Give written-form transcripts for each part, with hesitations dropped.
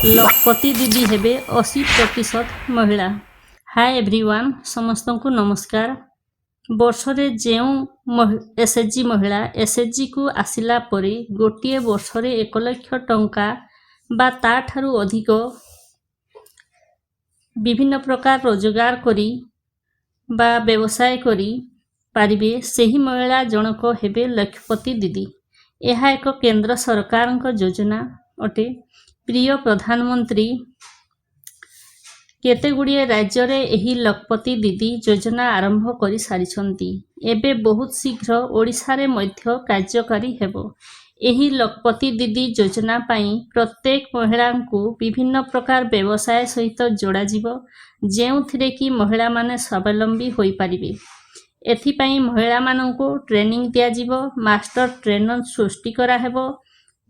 ଲଖପତି ଦିଦି ହେବେ 80% ମହିଳା। ହାଏ ଏଭ୍ରିୱାନ୍, ସମସ୍ତଙ୍କୁ ନମସ୍କାର। ବର୍ଷରେ ଯେଉଁ ଏସ୍ଏଚ୍ଜି ମହିଳା ଏସ୍ଏଚ୍ଜିକୁ ଆସିଲା ପରେ ଗୋଟିଏ ବର୍ଷରେ 1 ଲକ୍ଷ ଟଙ୍କା ବା ତା'ଠାରୁ ଅଧିକ ବିଭିନ୍ନ ପ୍ରକାର ରୋଜଗାର କରି ବା ବ୍ୟବସାୟ କରି ପାରିବେ, ସେହି ମହିଳା ଜଣକ ହେବେ ଲକ୍ଷପତି ଦିଦି। ଏହା ଏକ କେନ୍ଦ୍ର ସରକାରଙ୍କ ଯୋଜନା ଅଟେ। ପ୍ରିୟ ପ୍ରଧାନମନ୍ତ୍ରୀ କେତେ ଗୁଡ଼ିଏ ରାଜ୍ୟରେ ଏହି ଲଖପତି ଦିଦି ଯୋଜନା ଆରମ୍ଭ କରିସାରିଛନ୍ତି। ଏବେ ବହୁତ ଶୀଘ୍ର ଓଡ଼ିଶାରେ ମଧ୍ୟ କାର୍ଯ୍ୟକାରୀ ହେବ। ଏହି ଲଖପତି ଦିଦି ଯୋଜନା ପାଇଁ ପ୍ରତ୍ୟେକ ମହିଳାଙ୍କୁ ବିଭିନ୍ନ ପ୍ରକାର ବ୍ୟବସାୟ ସହିତ ଯୋଡ଼ାଯିବ, ଯେଉଁଥିରେ କି ମହିଳାମାନେ ସ୍ୱାବଲମ୍ବୀ ହୋଇପାରିବେ। ଏଥିପାଇଁ ମହିଳାମାନଙ୍କୁ ଟ୍ରେନିଂ ଦିଆଯିବ, ମାଷ୍ଟର ଟ୍ରେନର ସୃଷ୍ଟି କରାହେବ।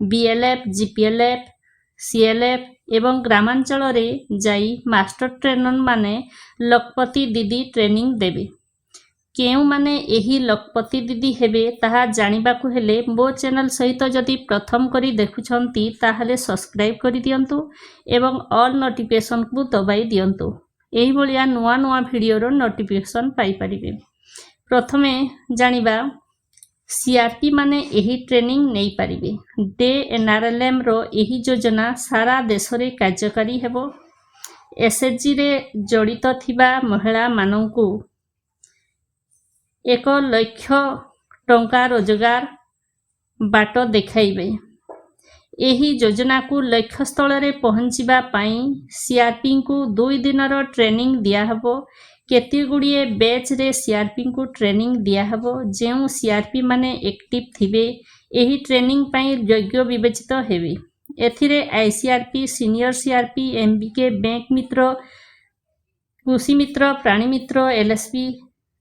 ବିଏଲ୍ଏଫ୍, ଜିପିଏଲ୍ଏଫ୍, ସିଏଲ୍ଏଫ୍ ଏବଂ ଗ୍ରାମାଞ୍ଚଳରେ ଯାଇ ମାଷ୍ଟର ଟ୍ରେନରମାନେ ଲଖପତି ଦିଦି ଟ୍ରେନିଂ ଦେବେ। କେଉଁମାନେ ଏହି ଲଖପତି ଦିଦି ହେବେ, ତାହା ଜାଣିବାକୁ ହେଲେ ମୋ ଚ୍ୟାନେଲ ସହିତ ଯଦି ପ୍ରଥମ କରି ଦେଖୁଛନ୍ତି, ତାହେଲେ ସବସ୍କ୍ରାଇବ୍ କରିଦିଅନ୍ତୁ ଏବଂ ଅଲ୍ ନୋଟିଫିକେସନକୁ ଦବାଇ ଦିଅନ୍ତୁ। ଏହିଭଳିଆ ନୂଆ ନୂଆ ଭିଡ଼ିଓର ନୋଟିଫିକେସନ୍ ପାଇପାରିବେ। ପ୍ରଥମେ ଜାଣିବା, ସିଆର୍ପି ମାନେ ଏହି ଟ୍ରେନିଂ ନେଇପାରିବେ। ଡେ ଏନ୍ଆର୍ଏଲ୍ଏମ୍ର ଏହି ଯୋଜନା ସାରା ଦେଶରେ କାର୍ଯ୍ୟକାରୀ ହେବ। ଏସ୍ଏଚ୍ଜିରେ ଜଡ଼ିତ ଥିବା ମହିଳାମାନଙ୍କୁ 1 ଲକ୍ଷ ଟଙ୍କା ରୋଜଗାର ବାଟ ଦେଖାଇବେ। ଏହି ଯୋଜନାକୁ ଲକ୍ଷ୍ୟସ୍ଥଳରେ ପହଞ୍ଚିବା ପାଇଁ ସିଆର୍ପିଙ୍କୁ 2 ଦିନର ଟ୍ରେନିଂ ଦିଆହେବ। କେତେଗୁଡ଼ିଏ ବ୍ୟାଚ୍ରେ ସିଆର୍ପିଙ୍କୁ ଟ୍ରେନିଂ ଦିଆହେବ। ଯେଉଁ ସିଆର୍ପିମାନେ ଆକ୍ଟିଭ୍ ଥିବେ, ଏହି ଟ୍ରେନିଂ ପାଇଁ ଯୋଗ୍ୟ ବିବେଚିତ ହେବେ। ଏଥିରେ ଆଇସିଆର୍ପି, ସିନିୟର ସିଆର୍ପି, ଏମ୍ବିକେ, ବ୍ୟାଙ୍କ ମିତ୍ର, କୃଷି ମିତ୍ର, ପ୍ରାଣୀ ମିତ୍ର, ଏଲ୍ଏସ୍ପି,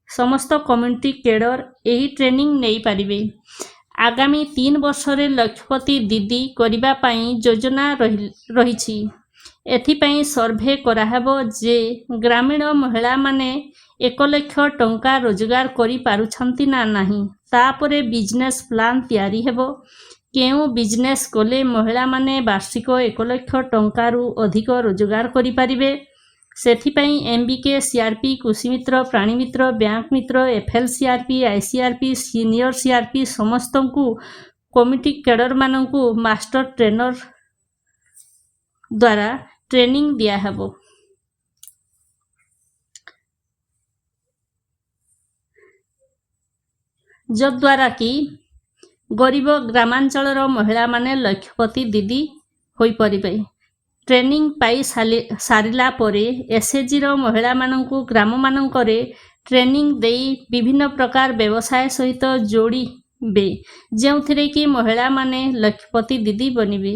ସମସ୍ତ କମ୍ୟୁନିଟି କେଡର ଏହି ଟ୍ରେନିଂ ନେଇପାରିବେ। ଆଗାମୀ 3 ବର୍ଷରେ ଲକ୍ଷପତି ଦିଦି କରିବା ପାଇଁ ଯୋଜନା ରହିଛି। ଏଥିପାଇଁ ସର୍ଭେ କରାହେବ ଯେ ଗ୍ରାମୀଣ ମହିଳାମାନେ 1 ଲକ୍ଷ ଟଙ୍କା ରୋଜଗାର କରିପାରୁଛନ୍ତି ନା ନାହିଁ। ତାପରେ ବିଜନେସ୍ ପ୍ଲାନ୍ ତିଆରି ହେବ। କେଉଁ ବିଜନେସ୍ କଲେ ମହିଳାମାନେ ବାର୍ଷିକ 1 ଲକ୍ଷ ଟଙ୍କାରୁ ଅଧିକ ରୋଜଗାର କରିପାରିବେ, ସେଥିପାଇଁ ଏମ୍ବିକେ, ସିଆର୍ପି, କୃଷି ମିତ୍ର, ପ୍ରାଣୀ ମିତ୍ର, ବ୍ୟାଙ୍କ ମିତ୍ର, ଏଫ୍ଏଲ୍ ସିଆର୍ପି, ଆଇସିଆର୍ପି, ସିନିୟର ସିଆର୍ପି, ସମସ୍ତଙ୍କୁ କମିଟି କେଡରମାନଙ୍କୁ ମାଷ୍ଟର ଟ୍ରେନର ଦ୍ୱାରା ଟ୍ରେନିଂ ଦିଆହେବ, ଯଦ୍ୱାରା କି ଗରିବ ଗ୍ରାମାଞ୍ଚଳର ମହିଳାମାନେ ଲକ୍ଷପତି ଦିଦି ହୋଇପାରିବେ। ଟ୍ରେନିଂ ପାଇ ସାରିଲା ପରେ ଏସ୍ଏଚ୍ଜିର ମହିଳାମାନଙ୍କୁ ଗ୍ରାମମାନଙ୍କରେ ଟ୍ରେନିଂ ଦେଇ ବିଭିନ୍ନ ପ୍ରକାର ବ୍ୟବସାୟ ସହିତ ଯୋଡ଼ିବେ, ଯେଉଁଥିରେ କି ମହିଳାମାନେ ଲକ୍ଷପତି ଦିଦି ବନିବେ।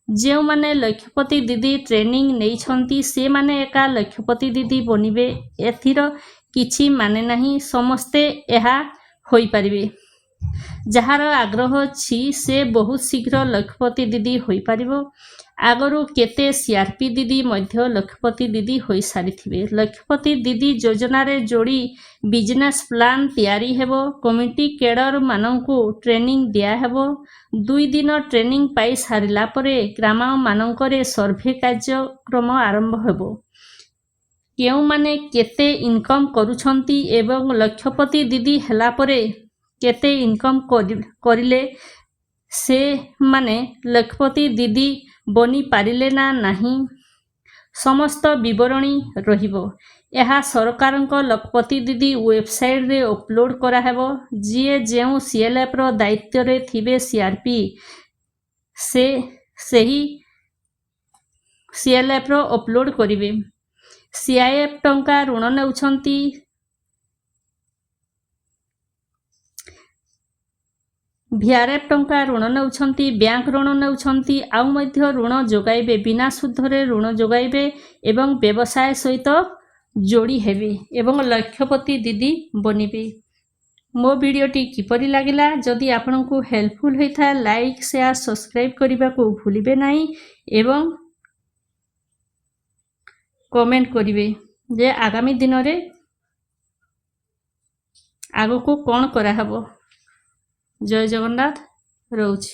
ଯେଉଁମାନେ ଲକ୍ଷପତି ଦିଦି ଟ୍ରେନିଂ ନେଇଛନ୍ତି, ସେମାନେ ଏକା ଲକ୍ଷପତି ଦିଦି ବନିବେ, ଏଥିର କିଛି ମାନେ ନାହିଁ। ସମସ୍ତେ ଏହା ହୋଇପାରିବେ। ଯାହାର ଆଗ୍ରହ ଅଛି, ସେ ବହୁତ ଶୀଘ୍ର ଲକ୍ଷପତି ଦିଦି ହୋଇପାରିବ। ଆଗରୁ କେତେ ସିଆର୍ପି ଦିଦି ମଧ୍ୟ ଲକ୍ଷପତି ଦିଦି ହୋଇସାରିଥିବେ। ଲକ୍ଷପତି ଦିଦି ଯୋଜନାରେ ଯୋଡ଼ି ବିଜନେସ୍ ପ୍ଲାନ୍ ତିଆରି ହେବ। କମିଟି କେଡରମାନଙ୍କୁ ଟ୍ରେନିଂ ଦିଆହେବ। 2 ଦିନ ଟ୍ରେନିଂ ପାଇ ସାରିଲା ପରେ ଗ୍ରାମମାନଙ୍କରେ ସର୍ଭେ କାର୍ଯ୍ୟକ୍ରମ ଆରମ୍ଭ ହେବ। କେଉଁମାନେ କେତେ ଇନକମ୍ କରୁଛନ୍ତି ଏବଂ ଲକ୍ଷପତି ଦିଦି ହେଲା ପରେ କେତେ ଇନକମ୍ କରିଲେ, ସେମାନେ ଲକ୍ଷପତି ଦିଦି ବନିପାରିଲେ ନା ନାହିଁ, ସମସ୍ତ ବିବରଣୀ ରହିବ। ଏହା ସରକାରଙ୍କ ଲଖପତି ଦିଦି ୱେବସାଇଟ୍ରେ ଅପଲୋଡ଼ କରାହେବ। ଯିଏ ଯେଉଁ ସିଏଲ୍ଏଫ୍ର ଦାୟିତ୍ୱରେ ଥିବେ ସିଆର୍ପି, ସେ ସେହି ସିଏଲ୍ଏଫ୍ର ଅପଲୋଡ଼ କରିବେ। ସିଆଇଏଫ୍ ଟଙ୍କା ଋଣ ନେଉଛନ୍ତି, ଭିଆର୍ଏଫ୍ ଟଙ୍କା ଋଣ ନେଉଛନ୍ତି, ବ୍ୟାଙ୍କ ଋଣ ନେଉଛନ୍ତି, ଆଉ ମଧ୍ୟ ଋଣ ଯୋଗାଇବେ, ବିନା ସୁଧରେ ଋଣ ଯୋଗାଇବେ ଏବଂ ବ୍ୟବସାୟ ସହିତ ଯୋଡ଼ି ହେବେ ଏବଂ ଲକ୍ଷପତି ଦିଦି ବନିବେ। ମୋ ଭିଡ଼ିଓଟି କିପରି ଲାଗିଲା? ଯଦି ଆପଣଙ୍କୁ ହେଲ୍ପଫୁଲ୍ ହୋଇଥାଏ, ଲାଇକ୍, ସେୟାର, ସବସ୍କ୍ରାଇବ୍ କରିବାକୁ ଭୁଲିବେ ନାହିଁ ଏବଂ କମେଣ୍ଟ କରିବେ ଯେ ଆଗାମୀ ଦିନରେ ଆଗକୁ କ'ଣ କରାହେବ। ଜୟ ଜଗନ୍ନାଥ, ରହୁଛି।